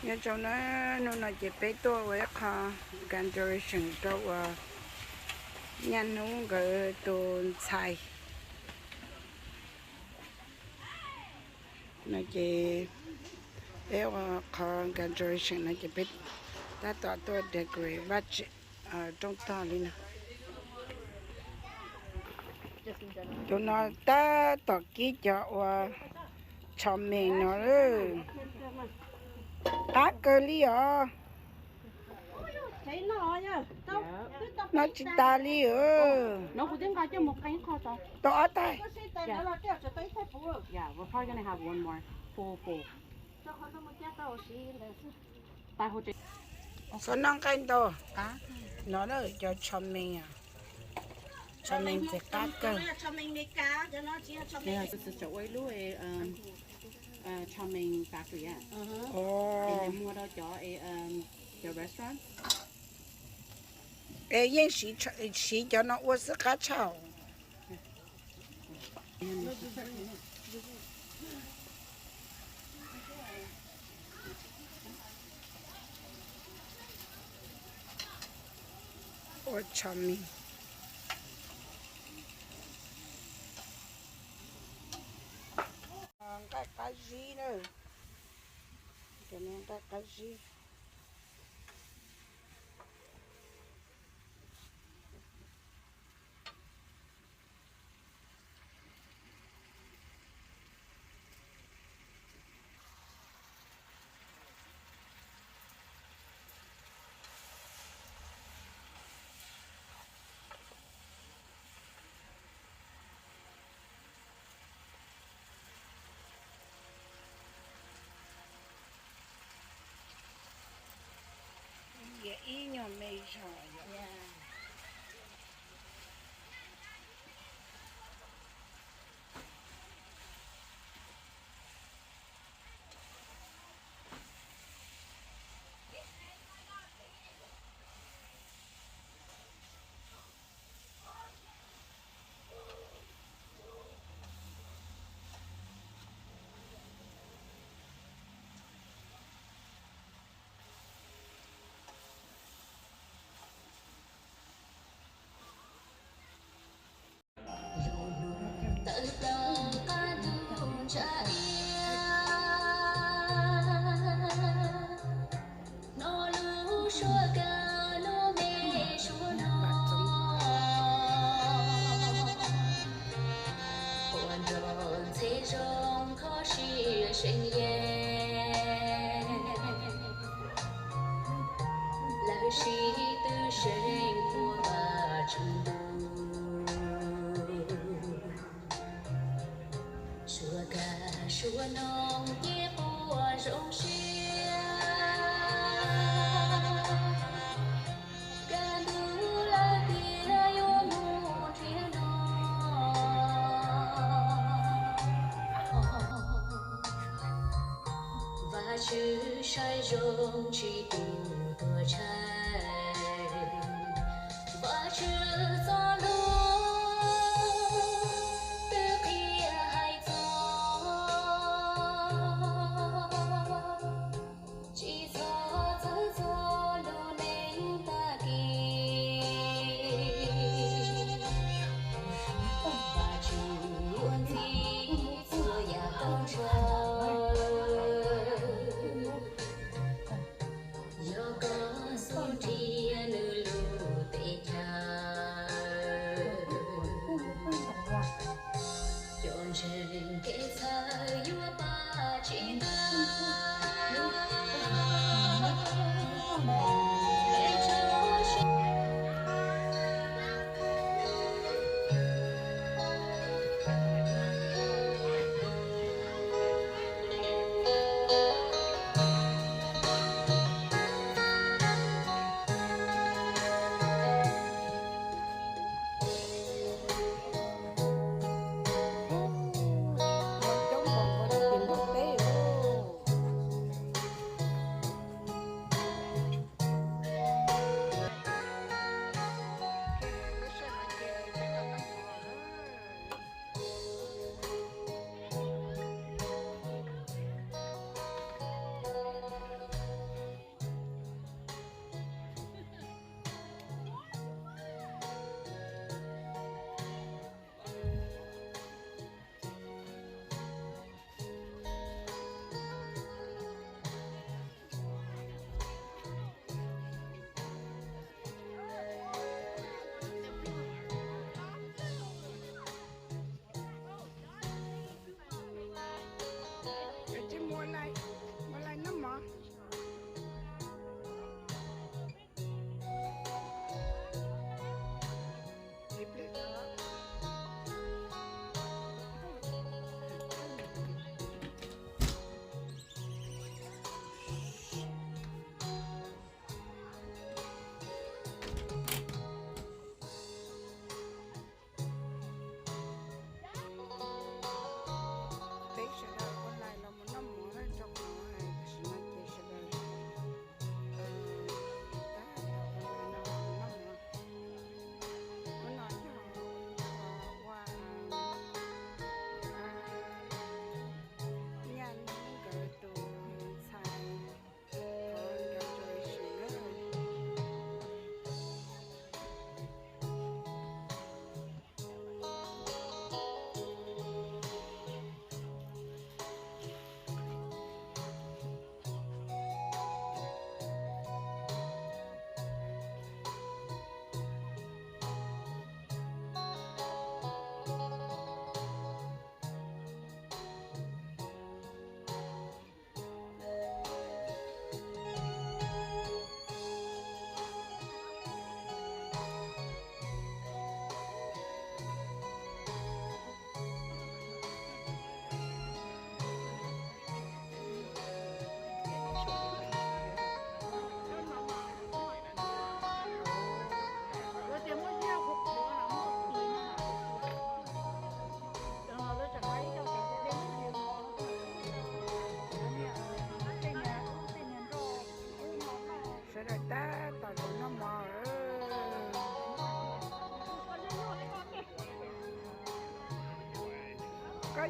Nyob zoo na, hnub no ces peb tuaj ua ib qho graduation rau uas Nyaj Hnub nkawd tus ntxhais. No ces peb ua qhov graduation no ces peb tab tom tuaj decorate vaj tse rooj tog li no. Tus no tab tom kib cov ua tsho mees no lawm. Qab kawg li os. No tsis tas li. Tau ob tais. Xov no nqaij ntau. No na cov tsho mees, tsho mees ntxim qab kawg. Ua ib lub tsho mees factory, muag rau cov, cov restaurant. Es yeej siv cov no ua xwb qab tshaj. Ua tsho mees. Nqaij qab zib na. Cov no nqaij qab zib. Ib nyuag me zog. Tawm plaws qab ntuj ntshav iab, hnov lub suab kawg lub me suab no. Quaj nrog ntxhe zoo kho siab seev yees, lawv sib tw seev qhuas Vajtswv lus. Suab kawg suab noog ces quaj zoo siab, kaj ntug lawm tiag yuav mus nrhiav no. Vajtswv saib zoo tsis tu tuag tshaib, Vajtswv txoj lus twb qhia hais txog, tsis txhob txhawj txog lub neej tag kis. Vajtswv yuav ntxim txhua yam tau ntshaw, yog koj xub nrig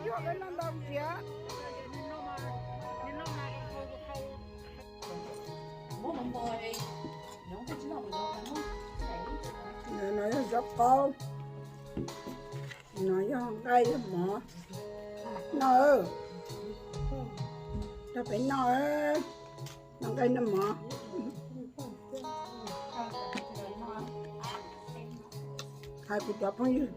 Yuav qe no ntau ntsiav. No yog zaub qaub, no yog nqaij mov. Noj, nrog peb noj, noj nqaij noj mov. Hais kuv cov phooj ywg,